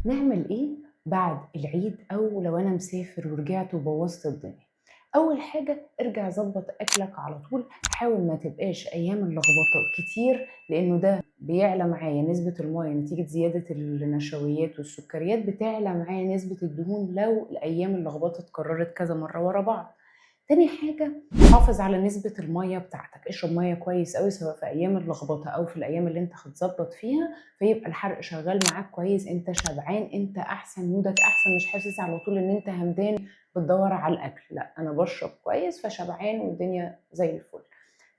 نعمل إيه بعد العيد أو لو أنا مسافر ورجعت وبوظت الدنيا؟ أول حاجة ارجع ضبّط أكلك على طول، حاول ما تبقاش أيام اللخبطة كتير، لإنه ده بيعلى معايا نسبة المَيّة نتيجة زيادة النشويات والسكريات، بتعلى معايا نسبة الدهون لو الأيام اللخبطة اتكررت كذا مرة ورا بعض. تاني حاجة حافظ على نسبة المَيّة بتاعتك، اشرب مَيّة كويس أوي سواء في أيام اللخبطة أو في الأيام اللي أنت هتضبّط فيها، فيبقى الحرق شغال معاك كويس، أنت شبعان، أنت أحسن، مودك أحسن، مش حاسس على طول إن أنت همدان بتدوّر على الأكل، لأ أنا باشرب كويس فشبعان والدنيا زي الفل.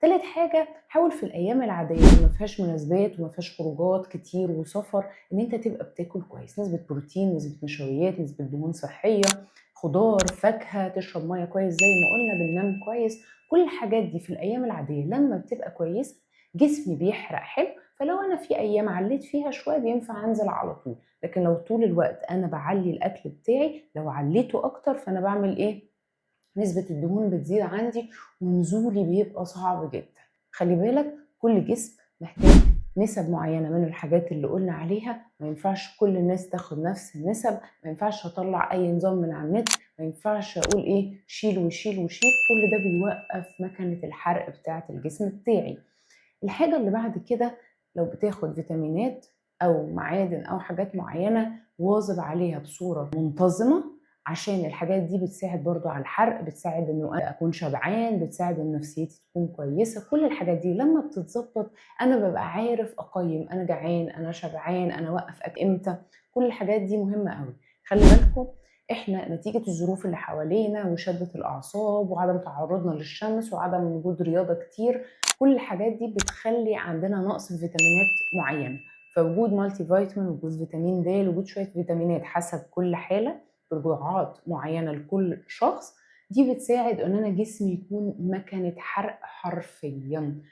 تالت حاجة حاول في الأيام العادية اللي ما فيهاش مناسبات وما فيهاش خروجات كتير وسفر، إن أنت تبقى بتاكل كويس، نسبة بروتين، نسبة نشويات، نسبة دهون صحية، خضار، فاكهة، تشرب مَيّة كويس زي ما قُلنا، بننام كويس، كل الحاجات دي في الأيام العادية لمّا بتبقى كويسة جسمي بيحرق حلو، فلو أنا في أيام علّيت فيها شوية بينفع أنزل على طول، لكن لو طول الوقت أنا باعلّي الأكل بتاعي، لو علّيته أكتر فأنا باعمل إيه، نسبة الدهون بتزيد عندي ونزولي بيبقى صعب جدًا. خلي بالك كل جسم محتاج نسب معينة من الحاجات اللي قُلنا عليها، ما ينفعش كل الناس تاخد نفس النسب، ما ينفعش أطلّع أي نظام من على النت، ما ينفعش أقول إيه شيل وشيل وشيل، كل ده بيوقّف مكنة الحرق بتاعة الجسم بتاعي. الحاجة اللي بعد كده لو بتاخد فيتامينات أو معادن أو حاجات معينة واظب عليها بصورة منتظمة، عشان الحاجات دي بتساعد برضه على الحرق، بتساعد إنه أنا أكون شبعان، بتساعد إن نفسيتي تكون كويسة، كل الحاجات دي لما بتتضبط أنا بابقى عارف أقيّم أنا جعان، أنا شبعان، أنا أوقّف أكل إمتى، كل الحاجات دي مهمة أوي. خلي بالكم إحنا نتيجة الظروف اللي حوالينا وشدة الأعصاب وعدم تعرضنا للشمس وعدم وجود رياضة كتير، كل الحاجات دي بتخلي عندنا نقص في فيتامينات معينة، فوجود multivitamin، وجود فيتامين د، وجود شوية فيتامينات حسب كل حالة بجرعات معينة لكل شخص، دي بتساعد إن أنا جسمي يكون مكنة حرق حرفيًا.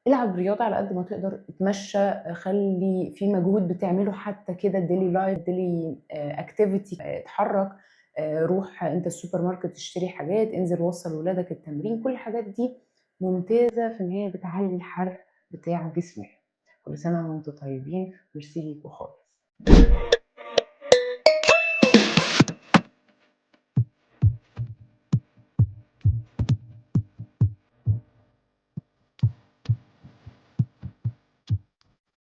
العب رياضة على قد ما تقدر، اتمشى، خلي في مجهود بتعمله حتى كده daily life، daily activity، اتحرك، روح أنت السوبر ماركت اشتري حاجات، انزل وصّل ولادك التمرين، كل الحاجات دي ممتازة في إن هي بتعلي الحرق بتاع جسمك. كل سنة وأنتم طيبين، ميرسي ليكم خالص.